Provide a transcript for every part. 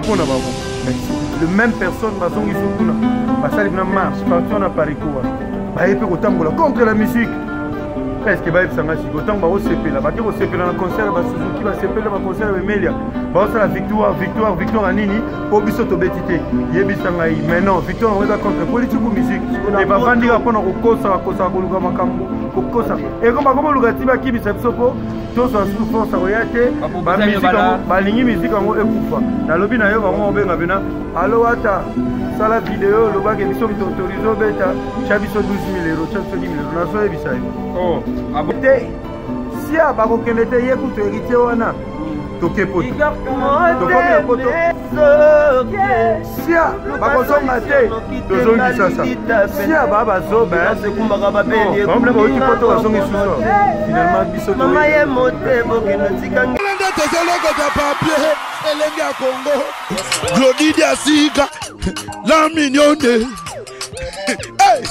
Mpo na bango le même personne bazongi so kuna basali na marche parti wana pareko wana baye mpe kotambola contre la musique. Est-ce que bayebisa nga sikoyo ntango bakosepela, bake kosepela na concert ya basuzuki, basepela baconcert ya Emelia, baosala victoire, victoire, victoire ya nini? Mpo biso tobeti te. Yebisa ngai mais non, victoire yango eza contre politique ou musique? E bavandi kaka mpona kokosa, bakosaka koluka makambo, kokosa ekoma komoluka ti bakimisa biso mpo tozwa susu force akoya te. Bamusike yango balingi, musike yango ekufa. Nalobi na yo, bango obenga mpena alo ata sala video, olobaki biso moto autorise obeta, tya biso 12 000 euro, tya biso 10 000 euro. Nazoyebisa yo. Oh, ah bon? Te, sia bakokende te. Ye kutu héritier wana, toke poto, tokomi na poto, sia bakozonga te. Tozongi sasa, sia baa bazoba, bamona bauti poto, bazongi susu finalement biso. Mama ye motebo kendo tika nde tozolokota papier elenge ya Congo. Glodi Diasika la mignonne, hey!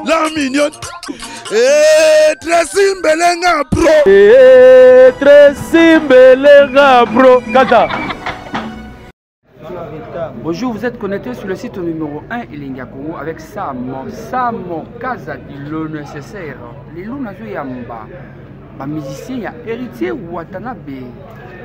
La mignonne. Hey, Tracy Mbelenga bro. Hey, Tracy Mbelenga bro. Kata. Bonjour, vous êtes connecté sur le site numéro 1 Elengi ya Congo avec Sam, Sam Kazadi, le nécessaire. Lelo nazoyamba ba musicien ya Héritier Watanabe.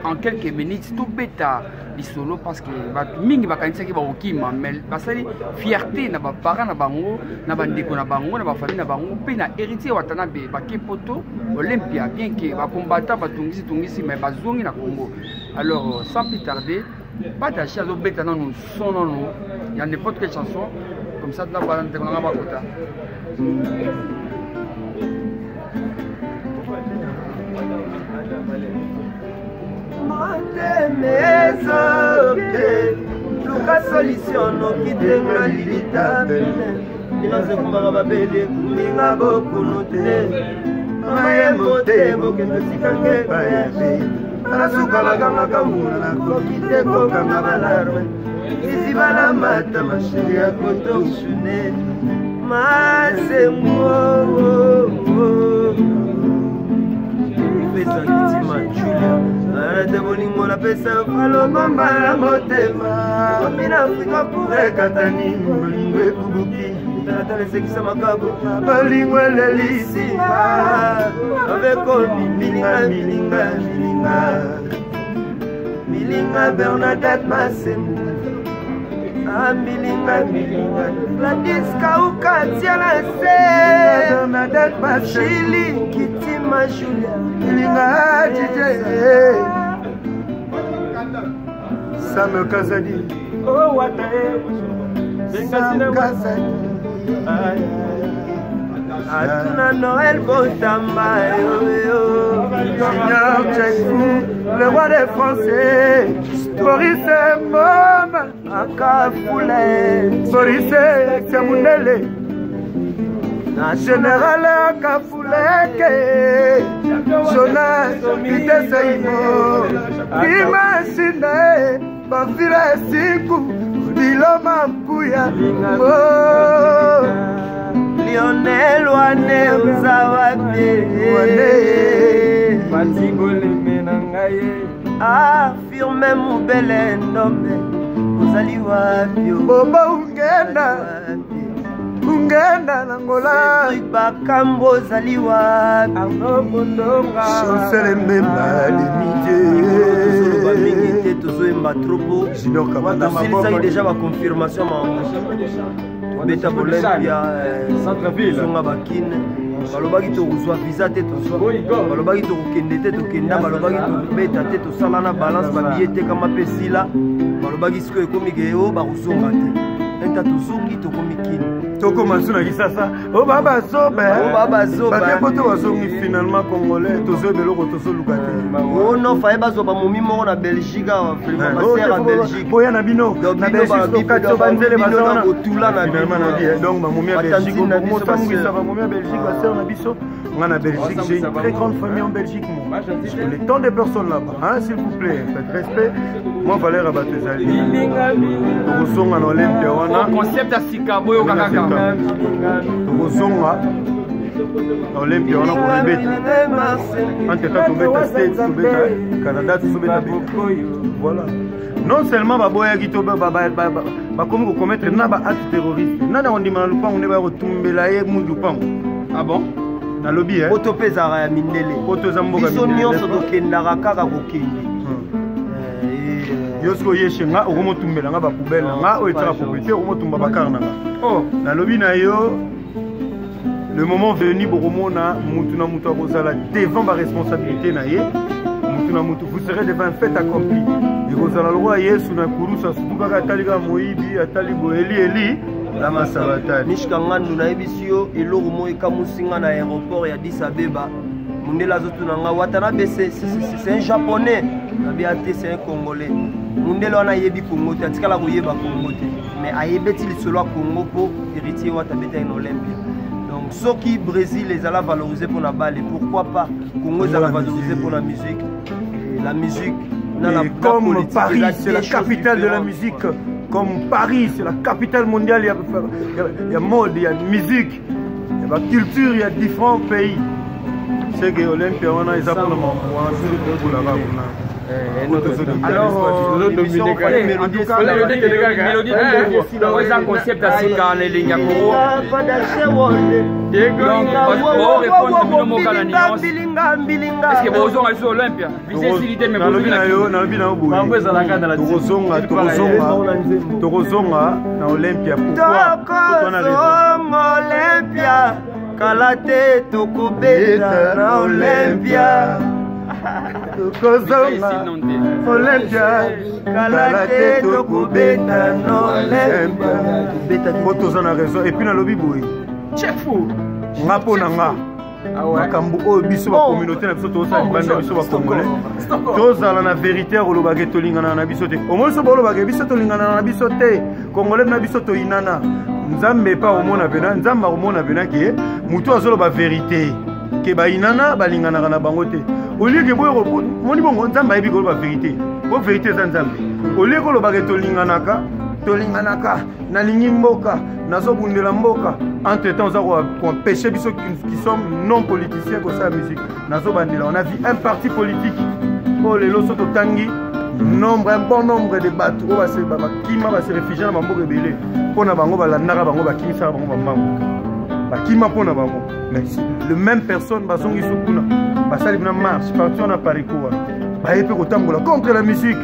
En quelques minutes tobeta lisolo parce que bato mingi bakanisaki bakokima, mais basali fierté na baparent na bango, na bandeko na bango, na bafamille na bango mpe na Héritier Watanabe. Bake poto Olympia, bien que bakombata batungisi tungisi, mais bazongi na Congo. Alors, sans plus tarder, Patashi azobeta nanu son nanu ya n'importe quelle chanson comme ça, na bana ndeko nanga bakota. Motema ezoke luka solution noki te, nga lilita bino ekumbaka babeli, ekumbi bokunu te. Maye motema okende otikange bayebi, nasuka bakangaka mbula, nakoki te kokanga balarme, liziba na mata mashili ya kotoshune masembo. Pesa kitima Julia arate bolingo, napesa palobamba na motema, komi na Afrika pour ekatani, bolingo ekubuki. Talatala esekisa makabo. Bolingo elelisi. Abekomi milinga milinga milinga milinga Bernadette Masembu, amilinga milinga Gladys Kauka tia na se. Bernadette Masembu. Chili Kitima Julia. Milinga DJ Sam Kazadi. Oh, wata Sam Kazadi. Atuna Noel Botamba yo. Junior Tchaikou, le roi des Français, Boris Mom. Akafule. Boris Siamunele, Général Akafuleke, Jonas Viteseimo, Dimasine, Bafira Esiku, Biloma Mpuya. Oh. Lionel wane oza wapi? Batigoleme na ngai. Afirme mobele ndombe, ozali wapi? Bobo ungenda ungenda na Ngola. Cédric Bakambo, ozali wapi? Arno Bondonga. Chancel Mbemba. Tozoloba mingi Limité. te, tozoyemba trop po Junior Kabanda. tosilisaki déjà baconfirmation makambo tobeta Olympia. Centre-ville. Zonga bakine, balobaki tokozwa visa te, tozwa. Balobaki tokokende te, tokenda. Balobaki tokobeta te, tosala na balance babiye tekama mpe sila. Balobaki sikoyo ekomi ke o bakozonga te, enta tozongi, tokomi kini. Tokoma su na Kisasa o ba bazoba. O ba bazoba. Bake poto, bazongi finalement. Congolais tozoyeba eloko tozoluka te. O non, faye bazwa bamomi moko na Belgique awa, vraiment basere ya Belgique. Boya na bino. Donc na bino Belgique okati so banzele bino baza na wana. kotula na Finalement bino. na bi donc bamomi ya Batantine Belgique na biso. mosambwisa Basere. bamomi ya Belgique, basere na biso. Nga na Belgique, j'ai une très grande famille en Belgique, moi je connais tant de personnes là-bas, hein. S'il vous plaît, faites respect. Moi, valeur ya bato ezali. Tokozonga na Olympia wana. Concept ya sika, boyoka kaka. Tokozonga na Olympia wana kobeta. Entre temps tobeta State, tobeta Canada, tozobeta beta. Voilà. Non seulement baboyaki to bakomi kocommettre na baacte terroriste. Nani akondima na lupango nde baya kotumbela ye mu lupango? Ah bon? Nalobi eh. Poto mpe ezalaka ya mindele. Poto eza mboka biso mindele, nyonso n'est-ce pas? Tokendaka kaka kokende. Yo soki oyeshe nga, okomotumbela nga bapoubele na nga oyo etiaka propriété, okomotumba bakar na nga. Oh. Nalobi na yo, le moment venu bokomona mutu na mutu akozala devant baresponsabilité na ye. Mutu na mutu, vous serez devant un fait accompli. Ekozala lokola Yesu na kurusa, sutu kaka atali kaka moyibi, atali boye: "Eli, Eli, lama sabatani?" Mishka Ngandu, nayebisi yo eloko moko ekamusi nga na aéroport ya Addis Abeba. Mundele azotuna nga: "Watanabe, c'est un Japonais?" Nabi ate: "C'est un Congolais." Mundele wana ayebi Congo te, atikala koyeba Congo te, mais ayebeti lisolo ya Congo mpo Héritier Wata abetaki na Olympia. Donc soki Brésil ezala valorisé mpona bale, pourquoi pas Congo ezala valorisé mpona musique? Et la musique na la Et comme politique, Paris, eza c'est la deux choses capitale de la différentes, musique. quoi. Comme Paris, c'est la capitale mondiale, il y a mode, il y a musique, il y a culture, il y a différents pays. C'est que Olympia, on a ils apprennent à. Alors, en tout cas, mélodie, eza concept ya sika na Elengi ya Congo. Donc borépondre bino moko na nuance. Est ce que bozonga lisusu Olympia? Visa esili te, mais Nalobi na yo, nalobi na yo boye: tokozonga, tokozonga, tokozonga na Olympia. Pourquoi? Tokozonga Olympia kala te, tokobeta na Olympia. Tokozonga Olympia kala te, tokobeta na Olympia po toza na raison. Et puis nalobi boye, nga mpo na nga, makambo oyo biso bacommunauté na biso tozosala libanda, biso bacongolais tozala na vérité ya kolobaka tolinganaka na biso te. Omoni, so bolobaka biso tolinganaka na biso te, Congolais na biso toyinana. Nzambe epa akomona pena, Nzambe akomona pena ke motu azoloba vérité ke bayinana, balinganaka na bango te. Olie ke boye moni bongo, Nzambe ayebi koloba vérité po vérité eza Nzambe. Olie kolobaka tolinganaka, tolinganaka, nalingi mboka, nazobundela mboka, entre temps oza koempêche biso qui sommes non politiciens kosala musique. Nazobandela, on a vu un parti politique oyo lelo so totangi nombre, un bon nombre de bato oyo bakima, base réfugie na bamboka ebele mpo na bango, balandaka bango, bakimisaka bango bambango, bakima mpo na bango. Mais le même personne bazongi so kuna, basali kuna marche parti wana pareko wana, baye mpe kotambola contre la musique.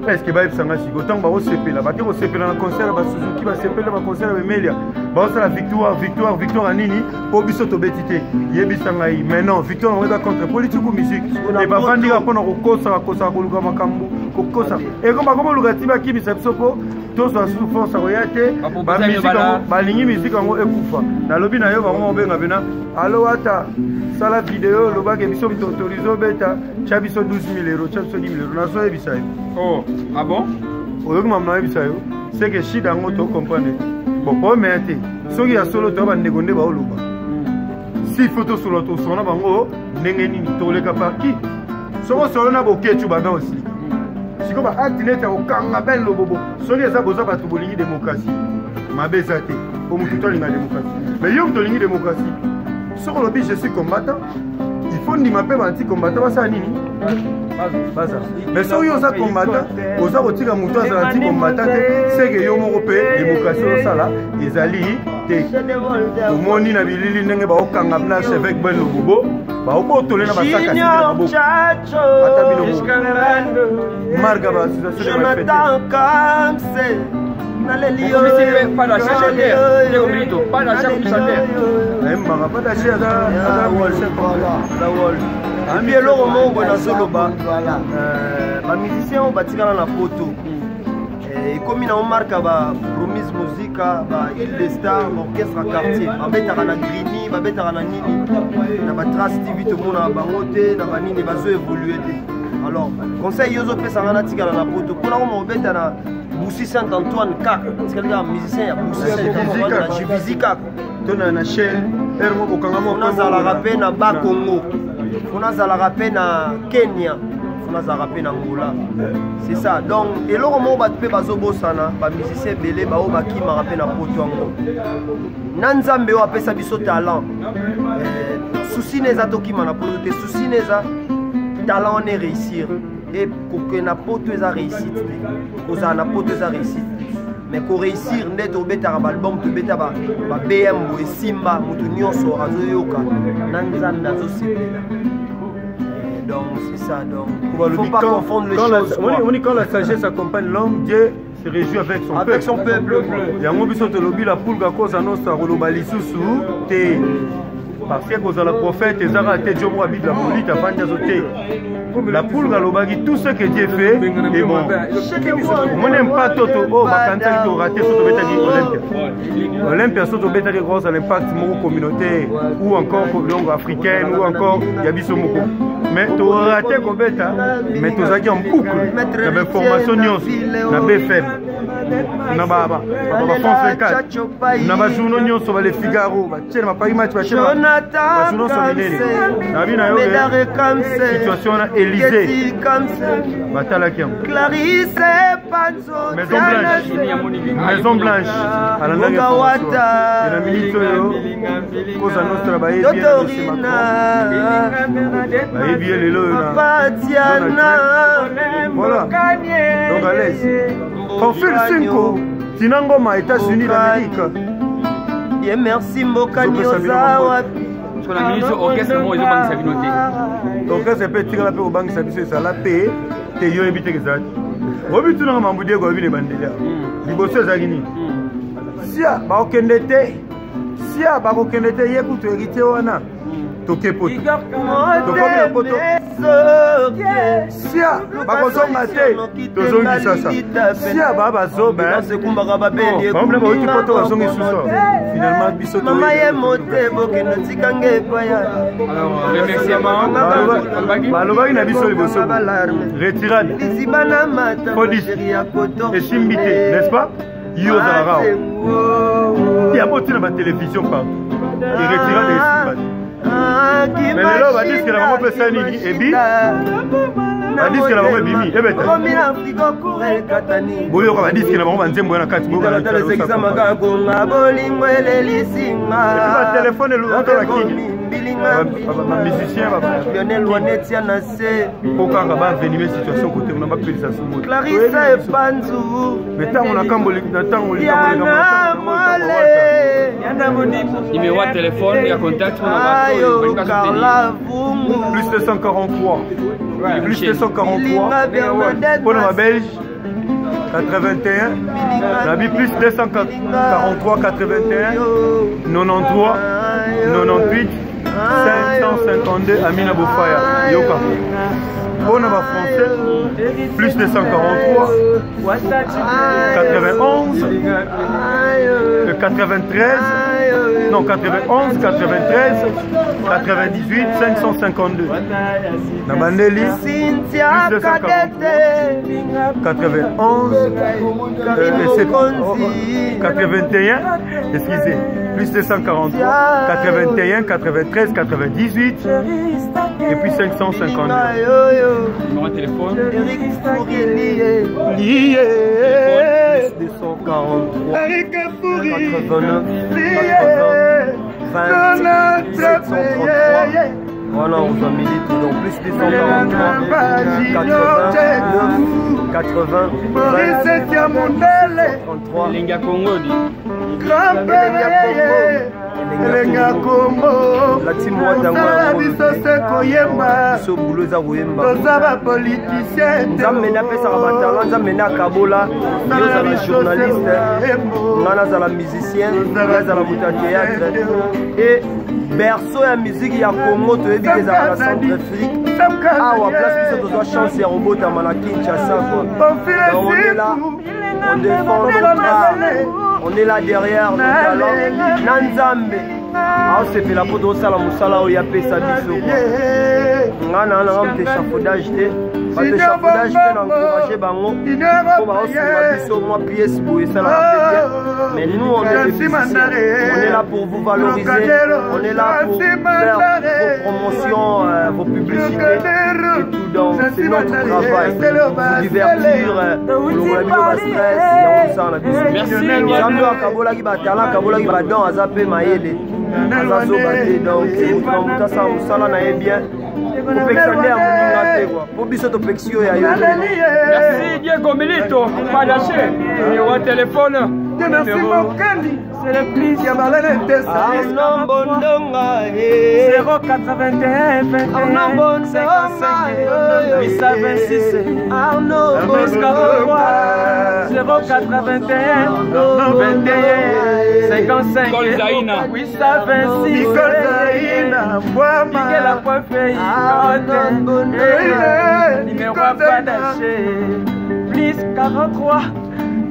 Est ce que bayebisanga sikoyo, ntango bakosepela, bake kosepela na concert ya basuzuki, basepela baconcert ya Bemelia, baosala victoire, victoire, victoire ya nini mpo biso tobeti te? Yebisa ngai maintenant, victoire yango eza contre politique ou musique? E bavandi kaka mpona kokosa, bakosaka koluka makambo, kokosa eko bakomoluka ti bakimisa biso mpo tozwa susu force akoya te. Bamusique yango balingi, musique yango ekufa. Nalobi na yo, bango bakobenga pena: "Alo ata sala video, olobaki biso autorise obeta, tya biso 12 000 euro, tya biso 10 000 euro." Nazoyebisa yo. Oh, ah bon? Oyoki mama, nayebisa yo seke shida yango tocomprendre. Bon, problème ya te, soki ya solo toya bandeko nde baoloba, si faut tosolola, tosolola na bango ndenge nini? Toleka par qui? Soki osolo na Bokecu bana osika sikoyo baacte neti ya kokanga Ben Lobobo, soki eza boza bato bolingi démocratie, mabe eza te po motu to alinga démocratie. Mais yo moto olingi démocratie, soki olobi "je suis combattant", il faut ndima mpe banti combattant basala nini? Baza. Mais soki yo oza combattant, oza kotika moto azala anti combattant te, seke yo moko mpe démocratie ozosala ezali te. Tomoni na bilili ndenge baokanga na archevêque Ben Lobobo, baobotole na basaka na maboko. Ata bino marga baassociation. Jonathan Kamse, naleli yo. Nayembaka padache, aza musicien. Epi eloko moko boye nazoloba, bamusicien oyo batikala na Poto, ekomi nango marka ba Promise Musica, ba Ile de Star, baorchestre quartier, babetaka na Grini, babetaka na nini, na batrace TV, tomonaka bango te na banini, bazo évolue te. Alors conseil yo ozopesanga, natikala na Poto mpona koma kobeta na Busi Saint Antoine kaka, natikali kaka musicien ya Busi Saint Antoine na Juvisy kaka. To na chaîne ere moko bokanga. Moko nazalaka mpe na Bakongo, fo nazalaka mpe na Kenya, fo nazalaka mpe na Angola, c'est ça. Donc eloko moko bato mpe bazobosana, bamusicien ebele baoyo bakimaka mpe na Poto yango, na Nzambe oyo apesa biso talent, souci na eza tokima na Poto te, souci na eza talent wana réussir. E kokende na poto eza réussite te, kozala na poto eza réussite te, mais koréussir nde tobetaka baalbum, tobeta ba bm boye, esimba, moto nyonso azoyoka na Nzambe azosepela. Donc c'est ça, donc il faut pas confondre les choses. On dit, quand la sagesse accompagne l'homme, Dieu se réjouit avec son avec son peuple. Yango biso tolobi, la Pulga Cosa Nostra koloba lisusu te, parce que kozala prophète ezaka te. Dieu moko abide la polite afandi azo te. La Pulga alobaki: tout ce que Dieu fait est bon. Omoni impact oyo oyo bakanisaki torater so tobetaki Olympia. Olympia so tobetaki, kozala impact moko communautaire ou encore, donc, africaine ou encore ya biso moko. Mais torater kobeta, mais tozalaki en boucle na bainformation nyonso, na BFM, na ba France 24, na bajournaux nyonso, ba Le Figaro, batie na baParis Match, batie bajournaux nyonso minene. Na bino yo situation wana, Élysée batalaki yango, Maison Blanche, Maison Blanche alandaki information. Na minute oyo, Cosa Nostra bayebi ye na dossier Macron, bayebi ye lelo oyo na. Voilà, donc à l'aise, Pamphile Cinco, Tina Ngoma, États-Unis d'Amérique. Bien, merci. Mbokani, Topesa bino oza mbote. wapi? So na minute, orchestre moko ezobangisa bino te? Orchestre mpe etikala mpe kobangisa biso, ezala mpe te. Yo oyebi teke ezalaki oyebi tunanga mambu Diego, oyebi na ebandeli awa liboso ezalaki nini? Sia bakokende te, sia bakokende te, ye kutu Héritier wana toke poto, tokomi na poto, sia bakozonga te, tozongi sasa, sia baa bazoba. Sekumbaka babeli. Bamona bauti poto, bazongi susu, finalement biso. Mama ye mote bokende otikanga epaya. Alors, remerciement balobaki. Balobaki na biso liboso retirade. Liziba na mata. Fodis. Chéri ya koto. Esimbi te, n'est-ce pas? Yo ozalaka awa yango ntina batelevizio partout, eretirade esimba te. Mais lelo badisque na bango mpe esa nini? Ebi badisque na bango ebimi, ebeta, boyoka badisque na bango, banzembo ya na kati. Talatala esekisamaka konga bolingo elelisinga. Batelefone elotolakini bamusicien. Lionel Wanetia na se. Po kaka bavenime situation kote kuna, bapelisa sumo. Clarisse Epanzu. Mais ntango na kambo na ntango. Diana Mole. Numéro ya telefone ya contact mpona bato oyo Ayo balingi basoutenir. Carla Vungu. Plus 243, plus 243. Bilinga Bernadette. Mpona babelge, 81 nabi, plus 243 81 93 98 552, Amina Bofaya yoka. Mpona bafrançais, plus 243 91 93, non, 91 93 98 552. Na bandeli. Cynthia. Plus 243. Cadette. 91 oh, 81, excusez, plus 243 81 93 98 et puis 552. Numéro ya telefone. Eric Fourier. Lié. 243 Eric Fouri. 89 Lié. 80 20 733. Voilà, on vous a mis tout. Donc plus 243 89 80 Maurice ya mondele. 33. Elengi ya Congo di. Grand-père Elengi ya Kongo. La team Watango. Osala biso se koyemba. Biso bulo eza koyemba. Toza bapoliticien. Nzambe nde apesaka batalent, Nzambe nde akabola. Yo ozala journaliste, nga nazala musicien, nga azala moto ya théâtre. E berceau ya musique ya Congo, toyebi ke ezalaka na Centrafrique. Awa place biso tozwa chance ya kobotama na Kinshasa, quoi. Donc on est là, on défend notre art, on est là derrière nos talents na Nzambe aosepela mpo tozosala mosala oyo apesa biso, quoi. Nga na nanga moto échafaudage te, bato échafaudage mpe na encourage bango mpo baosunga biso mwa pièce boye esalaka mpe bien. Mais nous, on est des musiciens, on est là pour vous valoriser, on est là pour faire vos promotions, vos publicités et tout. Donc c'est notre travail, vous divertir, kolongola bino bastress. Yango mosala na biso. Merci. Nzambe oyo akabolaki batalent, akabolaki badon, aza mpe mayele, aza zoba te. Donc moto na moto asala mosala na ye bien. Kopekisa nde ya moninga te kua, mpo biso topekisi yo ya yo. Merci Diego Milito, Padache, numéro ya telefone. Merci Mokendi. C'est le plus ya balene te. Arnaud Bondonga 081 21 55 826 Arnaud Bondonga 081 21 55 Nicole Zaina. 826 Nicole Zaina, Mbwama. Miguel Apoife Nicole Numéro Zaina. Padaché Plus 43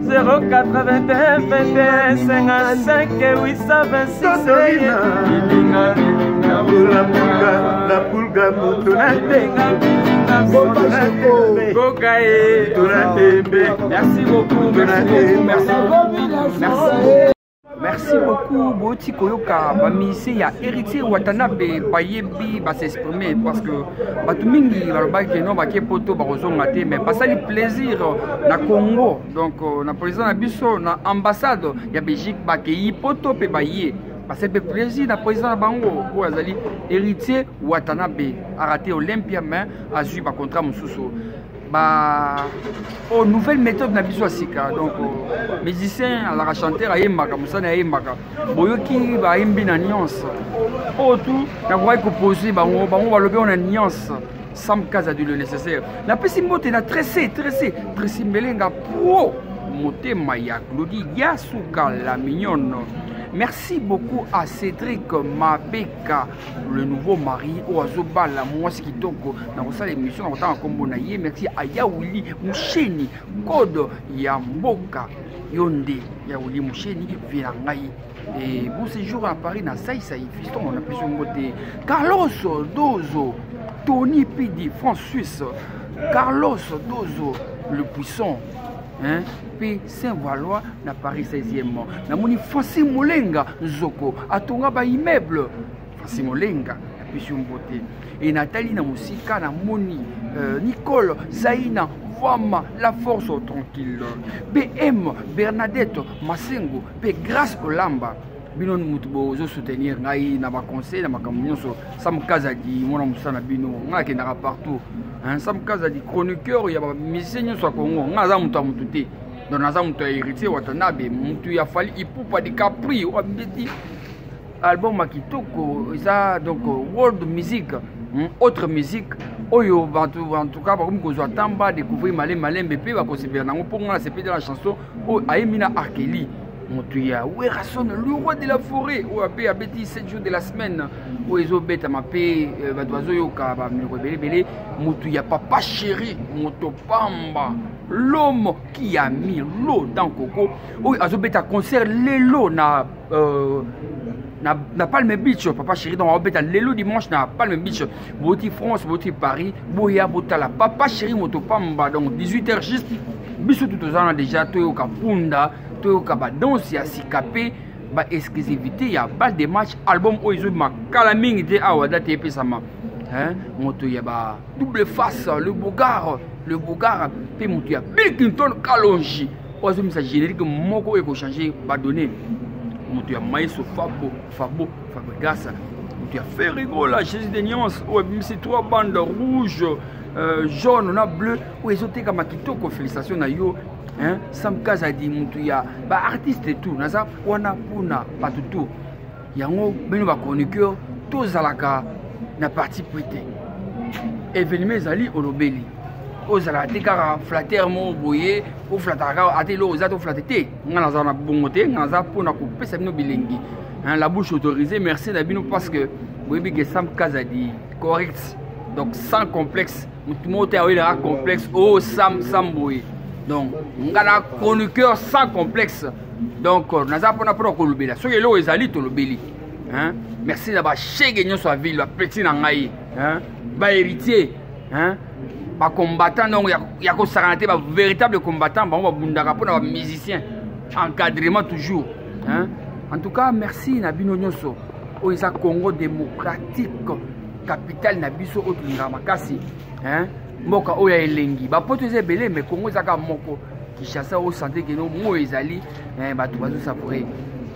081 21 55 826 Totorina. Bilinga bilinga La pulga, la pulga, moto na te. Moto na tembe. Goka e Moto na tembe. Merci beaucoup, merci beaucoup, merci beaucoup. Merci. Merci beaucoup boti koyoka bamusicien ya Héritier Watanabe bayebi bas'exprimer parce que bato mingi balobaki no bake poto bakozonga te, mais basali plaisir na Congo. Donc na président na biso na ambassade ya Belgique, bakei poto mpe baye basali mpe plaisir na président na bango oyo azali Héritier Watanabe. Araté Olympia, mais azwi bacontrat mosusu ba oh, nouvelle méthode na biso ya sika. Donc musicien azalaka chanteur, ayembaka, mosani ayembaka. Boyoki bayembi na nuance oyo tu nakokaki kopose bango, bango balobi oyo na nuance. Sam Kazadi, le nécessaire. Napesi mbote na Tresse Tresse Tresse Mbelenga pro motema ya Claudie Yasuka la mignonne. Merci beaucoup à Cédric Mabeka, le nouveau mari oyo azobala mwasi kitoko. Na kosala émission na kotanga nkombo na ye. Merci à Yaouli Musheni, code ya mboka yo nde Yaouli Musheni vie na ngai. Et bon séjour à Paris na Saïsaï fiston. On apesi yo mbote Carlos Dozo, Tony Pidi France Suisse, Carlos Dozo le puissant, hein, mpe Saint-Valois na Paris 16e. Namoni Francis Molenga Nzoko atonga baimmeuble. Francis Molenga, napesi yo mbote. E natali na mosika, namoni Nicole Zaina Vwama, la force tranquille, BM Bernadette Masengo mpe Grâce Olamba. Bino motu bozosoutenir ngai na baconseil na makambo nyonso. Sam Kazadi, mwana mosala na bino, ngai akendaka partout, hein. Sam Kazadi, chroniqueur ya bamusicien nyonso ya Congo. Ngai aza moto ya motu te, donc naza moto ya Héritier Watanabe, motu ya Fally Ipupa Dicapri oyo abeti album ya kitoko eza donc world music, autre musique oyo bato en tout cas bakomi kozwa tamba découvrir malembe malembe mpe bakosepela nango. Mpo nga nasepeli na chanson oyo ayembi na Arkeli, moto ya Werason, le roi de la forêt, oyo ape abeti 7 jours de la semaine oyo ezobetama mpe bato bazoyoka baminoko ebele ebele. Moto ya papa chéri, moto pamba, l'homme qui a mis l'eau dans coco, oyo azobeta concert lelo na Palm Beach. Papa chéri donc aobeta lelo dimanche na Palm Beach. Boti France, boti Paris, boya botala papa chéri moto pamba. Donc 18 heures juste, biso tu toza na déjà, toyoka punda, toyoka badanse ya sika mpe baexclusivité ya balle de match, album oyo ezobima kala mingi te awa, date epesama, hein? Moto ya ba double face, le bogar, le bogar, mpe moto ya Bill Clinton Kalonji oyo azomisa générique moko oyo ekochange badonné. Moto ya Maestro Fabo Fabo Fabregas, moto ya Ferrigola Jésus de nuance oyo abimisi trois bandes rouge, jaune na bleu oyo ezotekama kitoko. Félicitation na yo, hein? Sam Kazadi, moto ya baartiste tout, naza wana mpona bato tout. Yango bino bachroniqueur tozalaka na parti pris te. Événement ezali, olobeli, ozalaka te kaka flatter moko boye, oflataka kaka ata eloko eza te, oflatte te. Nga naza na bongo te, nga naza mpona kopesa bino bilengi, hein, la bouche autorisée. Merci na bino parce que boyebi ke Sam Kazadi correct, donc sans complexe. Motu moko te aoyelaka complexe o oh, Sam Sam boye. Donc nga na chroniqueur sans complexe, donc naza mpona kolobela soki eloko ezali, tolobeli, hein? Merci na bashege nyonso ya ville, bapeti na ngai, hein? Bahéritier, hein? Bacombattant donc ya kosakana te, bavéritable combattant, bango babundaka mpona bamusicien, encadrement toujours, hein? En tout cas merci na bino nyonso. Oyo eza Congo démocratique, capitale na biso oyo tolingaka makasi, hein? Mboka oyo ya elengi, bapoto eza ebele, mais Congo eza kaka moko, Kinshasa. Oyo sante keno moyo ezali, bato bazosavoure.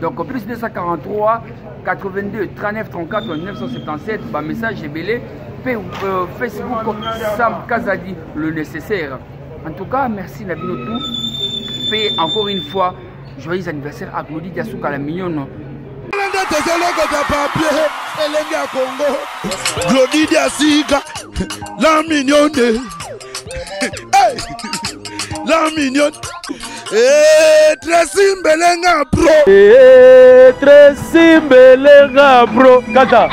Donc plus 243 82 39 34 977, bamessage ebele mpe Facebook Sam Kazadi le nécessaire. En tout cas, merci na bino tout mpe encore une fois joyeux anniversaire à Glody Diasuka la mignonne. Nde tozolokota papier elenge ya Congo, Glody Diasika la mignonne, hey! La mignonne. Eh, Tracy Mbelenga bro. Eh, Tracy Mbelenga bro. Kata.